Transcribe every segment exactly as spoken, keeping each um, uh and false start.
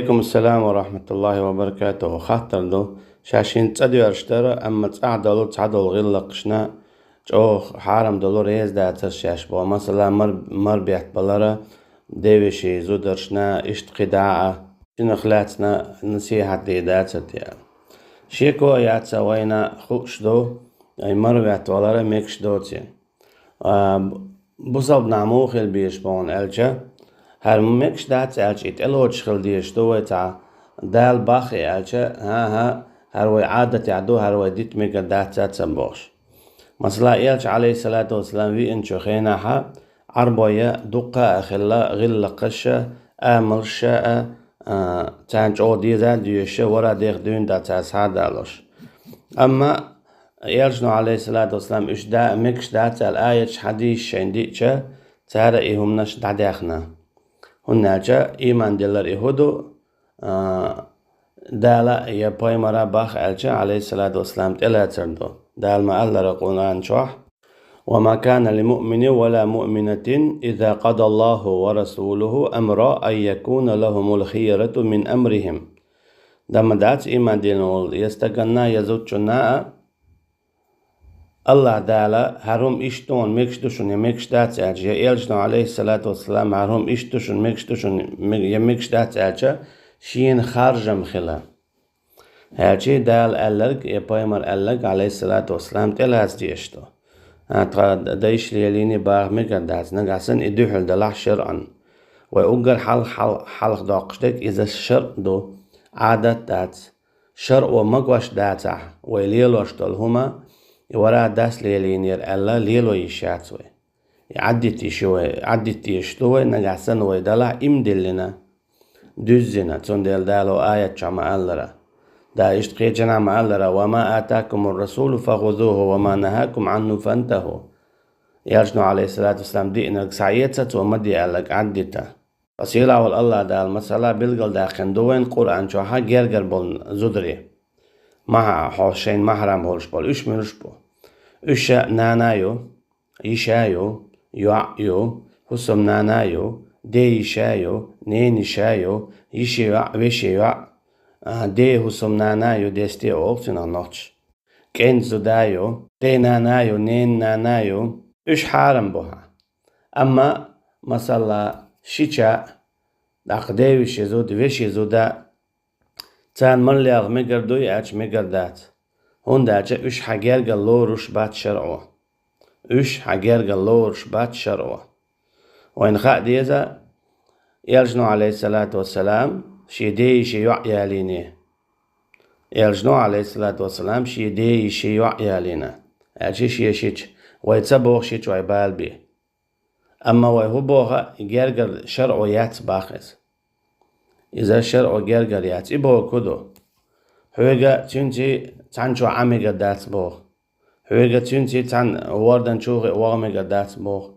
Алейкум ассалам ва рахматуллахи ва баракатуху. Хаттар ду. Шаьш хӀинца цӀа доьрзуш дара, амма цӀахь долу цхьадолу гӀиллакхашна чӀогӀа хьарам долу, реза дацара шаьш боху. Масала, мар-, марбетта балара, девешин зударшна, иштта кхидӀа а, цунах лаьцна насихьат дийр дацара те аьлла. Шеко яц вайна хууш ду, ай марбетта валара мегаш доций. А, бусалба нах муха хила безаш бу хьуна аьлча, хӀара мегаш дац аьлча, и тӀелоцуш хила дезаш ду вай цхьа, Дала боху аьлча, хӀан-хӀа, хӀара вай Ӏадатехь ду, хӀара вай дита мегар дац а ца бохуш. Масала, Элча, алейхиссалату вассалам, веанчу хенахьа Ӏарбойн дуккха а хилла гӀиллакхаш а, амалш а, а, царна чӀогӀа деза а доьшуш а, вара дех дуьйна дац цара схьа а далош. Амма Элчано, алейхиссалату вассалам, уьш да-, мегаш дац аьлла аяташ, хьадисаш шайна диъча, цара и хӀуманаш дӀадаьхна. ХӀунда аьлча, ийман диллар и хӀун ду, а, Дала я пайхамара боху аьлча, алейхиссалату вассалам, тӀелацар ду. Дала ма-аллара Къуръан чохь: «وما كان لمؤمن ولا مؤمنة إذا قضى الله ورسوله أمرا أن يكون لهم الخيرة من أمرهم». Дан ма дац ийман диллина волу я стаганна, я зудчунна а, Аллах Дала, хӀара хӀума иштта ду хьуна, мегаш ду шуна, я мегаш дац аьлча, я Элчано, алейхиссалату вассалам, хӀара хӀума иштта ду шуна, мегаш ду шуна, мег-, я мегаш дац аьлча, шена харжам хила. Аьлча Дала аьлларг, я пайхамар аьлларг, алейхиссалату вассалам, тӀелаца дезаш ду. А, тхан дайша лелийна боху мегар дац, нагахь санна и дуьхьал далахь шаръан. Вай уггар хьалха, хьал-, хьалха доккхуш дерг иза шаръ ду, Ӏадат дац. ШарӀо магош дацахь, вай лелош долу хӀума, и вара дас лелийнера аьлла, лело йиш яц вай. И Ӏаддита йиш ю вай, Ӏаддита йиш ду вай, нагахь санна вай далахь, ийман диллина, дуьззина, цундела Дала аят чохь ма-аллара. Дала иштта кхечанхьа ма-аллара: «وما آتاكم الرسول فخذوه وما نهاكم عنه فانتهوا». Элчано, алейхиссалату вассалам, диънарг схьаэца, цо ма де аьлларг Ӏаддита. Ткъа сийлахь волу Аллах Дала масала билгалдаьккхина ду вайна Къуръан чохь гергара болу зударий. Маха-, хьо шайна махьрам болуш болу, уьш муьлш бу? Уьш нана ю, йиша ю, йоӀ ю, хӀусамнана ю, ден йиша ю, ненан йиша ю, йишин йоӀ, вешин йоӀ, а, ден хӀусамнана ю, дестен олу цунах нохчаша. КӀентан зуда ю, ден нана ю, ненан нана ю. Уьш хьарам бу хьан. Амма, масала, ши ча, тӀаккха девешин зуда, вешин зуда, царна марлех мегар дуй аьлча, мегар дац. ХӀунда аьлча уьш хьан гергара лоруш бац шарӀо. Уьш хьан гергара лоруш бац шарӀо. Вайна хаа деза, Элчано, алейхиссалату вассалам, шен ден йишин йоӀ ялийна. Элчано, алейхиссалату вассалам, шен ден йишин йоӀ ялийна. Аьлча шен шича, вай ца боху шича вай бала бе. Амма вай хӀун боху, гергара шарӀо яц боху иза. Иза шарӀо гергара яц. И бохург хӀун ду? Хьоьга цуьнца цхьана чохь Ӏан мегар дац боху. Хьоьга цуьнца цхьана вордан чу ваха мегар дац боху.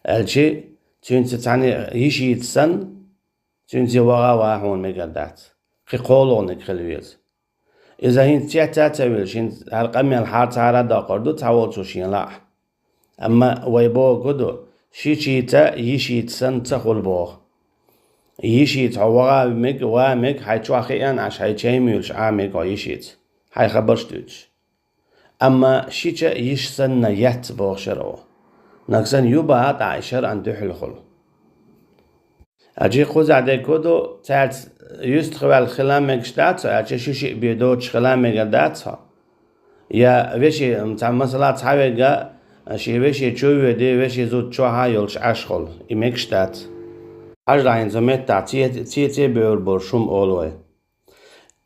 Аьлча, цуьнца цхьана йишица санна, цуьнца ваха а ван хьуна мегар дац. Кхин кхоалгӀаниг хила веза. Иза хӀинца цец а ца вуьлуш, хӀинца хӀара къамел хьарцахьара а доккхур ду, цхьаволчо шена лаахь. Амма вай бохург хӀун ду, шичица, йишица санна ца хуьлу боху. Йишица хьо ваха а мега, ван а мега, хьайн чохь хиъна Ӏаш, хьайн чай муьйлуш Ӏан мега хьо йишица, хьайн хабарш дуьйцуш. Амма шича йиш санна яц боху шарӀо. Нагахь санна ю бахахь, тӀаккха и шарӀан дуьхьал хуьлу. Аьлча кхузахь дерг хӀун ду, цаьрца юьстах ваьлла хила мегаш дац хьо, аьлча ши шиъ бен доцуш хила мегар дац хьо. Я вешин, цхьа масала, цхьаверг шен вешин чу а воьдий, вешин зуда чохь а йолуш Ӏаш хуьлу, и мегаш дац. Хьажал хьуна цу меттехь, цеций, цеций бевр болуш хӀума олу вай.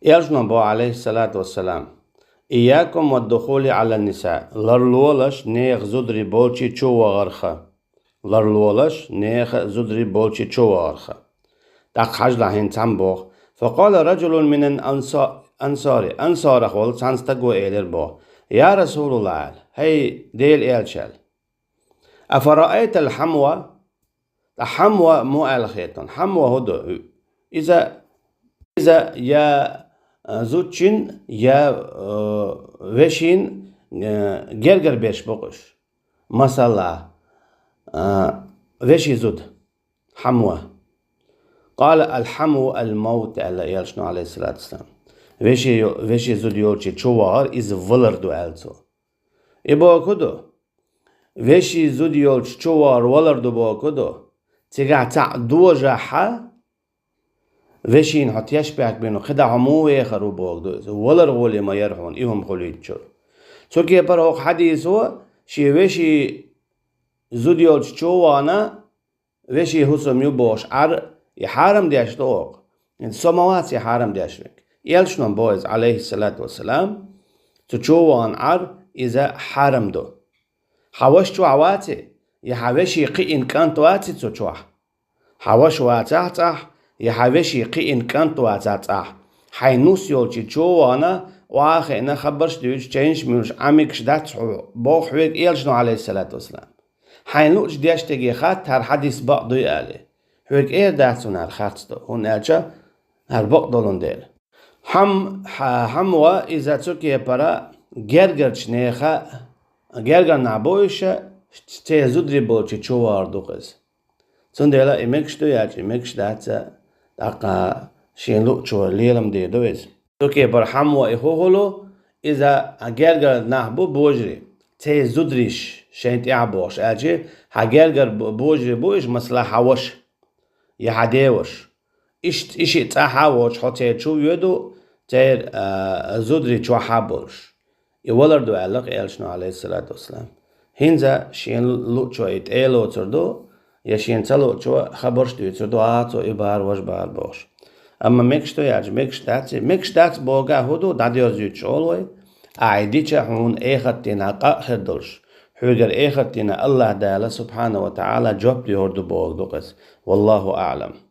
Элчано боху, алейхиссалату вассалам: «إياكم والدخول على النساء». Ларлолаш нехан зударий болчу чу вахарх. Ларлолаш нехан зударий болчу чу вахарх. ТӀаккха хьажал хьуна цхьамма боху. «فقال رجل من الأنصا-، الأنصار». Ансарах волу цхьана стага элира боху: «يا رسول الله», хӀай Делан элча, аьлла. «أفرأيت الحمو؟» Ткъа хьамва муха аьлла хетон? Хьамва хӀун ду? Иза, иза я, а, зудчун, я, а, вешин, а, гергара берш бу-кх уьш. Масала, а, вешин зуда. Хьамва. قال: الحمو الموت, аьлла Элчано, عليه الصلاة والسلام. Веши, веши зуда йолчу чу вахар, иза валар ду, аьлла цо. И боху ду, веши зуда йолчу чу вахар валар ду боху ду, цигахь цхьаъ дожахь, вешина хьо тешбехк бина, кхидӀа хьо муха вехар ву боху ду иза, валар гӀоле ма яра хьуна и хӀума хуьлуьйтучуьра. Цу кепара хӀокху хьадисо, шен веши зуда йолчу чу вахана, веши хӀусам ю бохуш Ӏар, и хьарам деш ду оха. Со ма вац и хьарам деш верг. Элчано боху иза, عليه الصلاة والسلام, цу чу вахана Ӏар, иза хьарам ду. Хьан ваша чохь ваций, я хьан веши кхиъна кӀант ваций цу чохь? Хьан ваша вацахь цӀахь, я хьан веши кхиъна кӀант вацахь цӀахь, хьайн нус йолчу чу вахана, охьа а хиъна, хабарш а дуьйцуш, чевнаш а муьлуш Ӏан мегаш дац хьо, боху хьоьга Элчано, عليه الصلاة والسلام. Хьайна луъучу дешдерге хатта, хӀара хьадис бакъ дуй алий. Хьоьга эр дац хьуна хӀара харц ду, хӀунда аьлча хӀара бакъ долун дела. Хьам-, хьа-, хьамва иза цу кепара гергарчу нехан, гергара нах бу уьш, церан зударий болчу чу вахар ду-кх иза. Цундела и мегаш ду яьлча, и мегаш дац, тӀаккха шен луъучо лелам дийр ду иза. Цу кепара хьамва и хӀун хуьлу, иза гергара нах бу божарий, церан зударий шайна тӀехь бохуш, аьлча, хьан гергара бо-, божарий бу уьш, масала, хьан ваша, я хьан деваша. Иштта и шиъ цӀахь а воцуш, хьо церан чу воьду, церан, а, зударий чохь а болуш. И валар ду аьлла-кх Элчано, عليه الصلاة والسلام. ХӀинца шен луъучо и тӀе а лоцур ду, я шена ца луъучо хабарш а дуьйцур ду, а, цо и бахара, важа бахара бохуш. Амма мегаш ду яьлча, мегаш дац и, мегаш дац бохург хӀун ду, дӀадерзуьйтуш олу вай, ахь и дича хьуна эхартдийнахь къа а хир долуш, хьоьгара эхартдийнахь АллахӀ Дала, سبحانه وتعالى, жоп доьхур ду бохург ду-кх иза. والله أعلم.